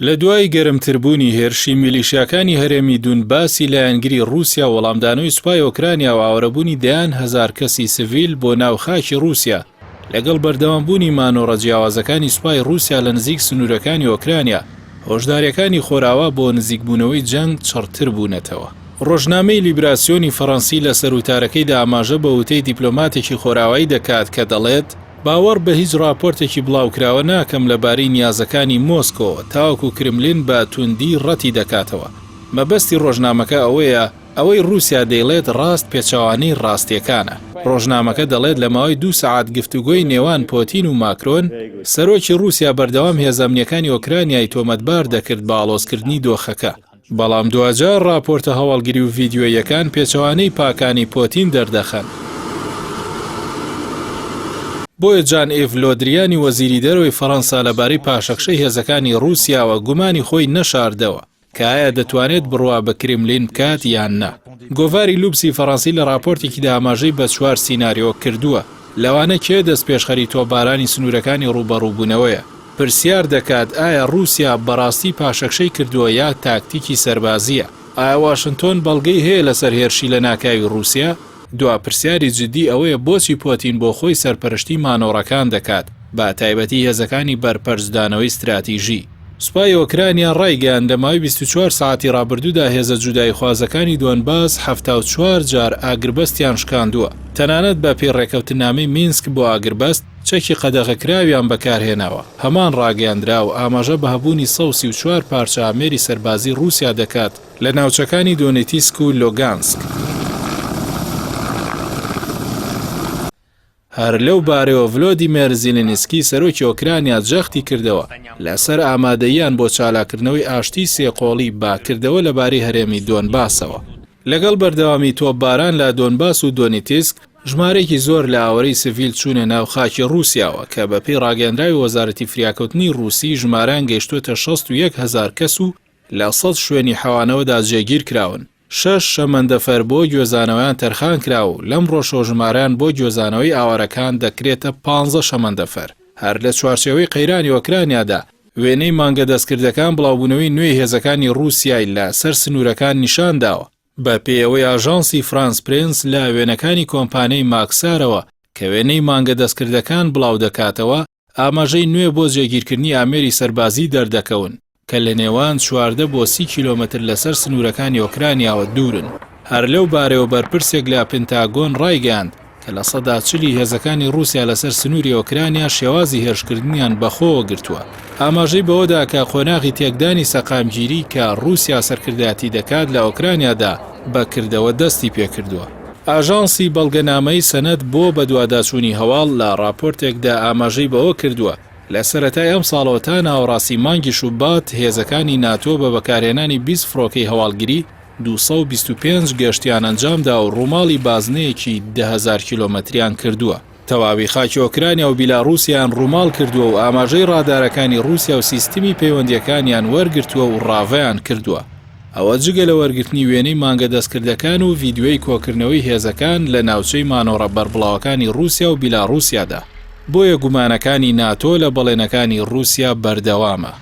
لە دوای گەرمتربوونی هێرشی میلیشیاکانی هەرێمی دونباسی لایەنگری ڕووسیا و وەڵامدانەوەی سوپای ئۆکرانیا و ئاوارەبوونی دەیان هەزار کەسی سڤیل بۆ ناو خاکی ڕووسیا، لەگەڵ بەردەوامبوونی مانۆڕە جیاوازەکانی سوپای ڕووسیا لە نزیک سنوورەکانی ئۆکرانیا، هۆشدارییەکانی خۆراوا بۆ نزیکبوونەوەی جەنگ چڕتر بوونەتەوە. ڕۆژنامەی لیبراسیۆنی فەڕەنسی لە سەروتارەکەیدا ئاماژە بە وتەی دیپلۆماتێکی خۆراوایی دەکات کە دەڵێت، باوەڕ بە هیچ ڕاپۆرتێکی بڵاوکراوە ناکەم لەبارەی نیازەکانی مۆسکۆوە تاوەکو کرملین بە توندی ڕەتی دەکاتەوە. مەبەستی ڕۆژنامەکە ئەوەیە ئەوەی ڕووسیا دەیڵێت ڕاست پێچەوانەی ڕاستییەکانە. ڕۆژنامەکە دەڵێت لە ماوەی دوو سەعات گفتوگۆی نێوان پۆتین و ماکرۆن، سەرۆکی ڕووسیا بەردەوام هێزە ئەمنییەکانی ئۆکرانیای تۆمەتبار دەکرد بە ئاڵۆزکردنی دۆخەکە. بەڵام دواجار ڕاپۆرتە هەواڵگری و ڤیدیۆییەکان پێچەوانەی پاکانی پۆتین دەردەخەن. بۆیە جان ئیڤ لۆدریانی وەزیری دەرەوەی فەڕەنسا لەبارەی پاشەکشەی هێزەکانی ڕووسیاوە گومانی خۆی نەشاردەوە کە ئایا دەتوانێت بڕوا بە کرملین بکات یان نا. گۆڤاری لوبسی فەڕەنسی لە ڕاپۆرتێکیدا ئاماژەی بە چوار سیناریۆ کردووە، لەوانە کێ دەستپێشخەری تۆپبارانی سنوورەکانی ڕووبەڕووبوونەوەیە، پرسیار دەکات ئایا ڕووسیا بەڕاستی پاشەکشەی کردووە یا تاکتیکی سەربازییە؟ ئایا واشنتۆن بەڵگەی هەیە لەسەر هێرشی لەناکاوی ڕووسیا؟ دوا پرسیاری جدی ئەوەیە بۆچی پۆتین بۆ خۆی سەرپەرشتی مانۆڕەکان دەکات، بە تایبەتی هێزەکانی بەرپەرچدانەوەی ستراتیژی؟ سوپای ئۆکرانیا ڕایگەیاند لە ماوەی 24 سەعاتی ڕابردوودا هێزە جوداییخوازەکانی دۆنباس 74 جار ئاگربەستیان شکاندووە، تەنانەت بە پێی ڕێکەوتننامەی مینسک بۆ ئاگربەست، چەکی قەدەغەکراویان بەکارهێناوە. هەمان ڕاگەیاندراو ئاماژە بە هەبوونی 134 پارچە ئامێری سەربازی ڕووسیا دەکات لە ناوچەکانی دۆنێتیسک و لۆگانسک. هەر لەو بارەیەوە ڤلۆدیمێر زیلینسکی سەرۆکی ئۆکرانیا جەختی کردەوە لەسەر ئامادەییان بۆ چالاککردنەوەی ئاشتیی سێقۆڵی بە کردەوە لەبارەی هەرێمی دۆنباسەوە. لەگەڵ بەردەوامی تۆپباران لە دۆنباس و دۆنیتیسک، ژمارەیەکی زۆر لە ئاوەرەی سڤیل چوونە ناو خاکی ڕووسیاوە کە بەپێی ڕاگەیەندراوی وەزارەتی فریاکەوتنی ڕووسی ژمارەیان گەیشتووەتە 61 هەزار کەس و لە 100 شوێنی حەوانەوەدا جێگیرکراون. شەش شەمەندەفەر بۆ گوێزانەوەیان تەرخانکرا و لەمڕۆشەوە ژمارەیان بۆ گوێزانەوەی ئاوارەکان دەکرێتە پانزە شەمەندەفەر. هەر لە چوارچێوەی قەیرانی ئۆکرانیادا، وێنەی مانگە دەستکردەکان بڵاوبوونەوەی نوێی هێزەکانی ڕووسیای لە سەر سنوورەکان نیشان داوە. بە پێی ئەوەی ئاژانسی فرانس پرێنس لە وێنەکانی کۆمپانیای ماکسارەوە کە وێنەی مانگە دەستکردەکان بڵاو دەکاتەوە، ئاماژەی نوێ بۆ جێگیرکردنی ئامێری سەربازی دەردەکەون کە لە نێوان 14 بۆ 30 کیلۆمەتر لەسەر سنوورەکانی ئۆکرانیاوە دوورن. هەر لەو بارەیەوە بەرپرسێک لە پنتاگۆن ڕایگەیاند کە 40% ی هێزەکانی ڕووسیا لەسەر سنووری ئۆکرانیا شێوازی هێرشکردنیان بەخۆوە گرتووە. ئاماژەی بەوەدا کە قۆناغی تێکدانی سەقامگیری کە ڕووسیا سەرکردایەتی دەکات لە ئۆکرانیادا بە کردەوە دەستی پێکردووە. ئاژانسی بەڵگەنامەی سەنەد بۆ بەدواداچوونی هەواڵ لە ڕاپۆرتێکدا ئاماژەی بەوە کردووە، لە سەرەتای ئەمساڵەوە تا ناوەڕاستی مانگی شوبات هێزەکانی ناتۆ بە بەکارهێنانی 20 فڕۆکەی هەواڵگری 225 گەشتیان ئەنجامدا و ڕووماڵی بازنەیەکی 10,000 کیلۆمەتریان کردووە. تەواوی خاکی ئۆکرانیا و بیلاڕووسیایان ڕووماڵ کردووە و ئاماژەی ڕادارەکانی ڕووسیا و سیستمی پەیوەندییەکانیان وەرگرتووە و ڕاڤەیان کردووە. ئەوە جگە لە وەرگرتنی وێنەی مانگە دەستکردەکان و ڤیدیۆی کۆکردنەوەی هێزەکان لە ناوچەی مانۆڕە بەربڵاوەکانی ڕووسیا و بیلاڕووسیادا. بۆیە گومانەکانی ناتۆ لە بەڵێنەکانی ڕووسیا بەردەوامە.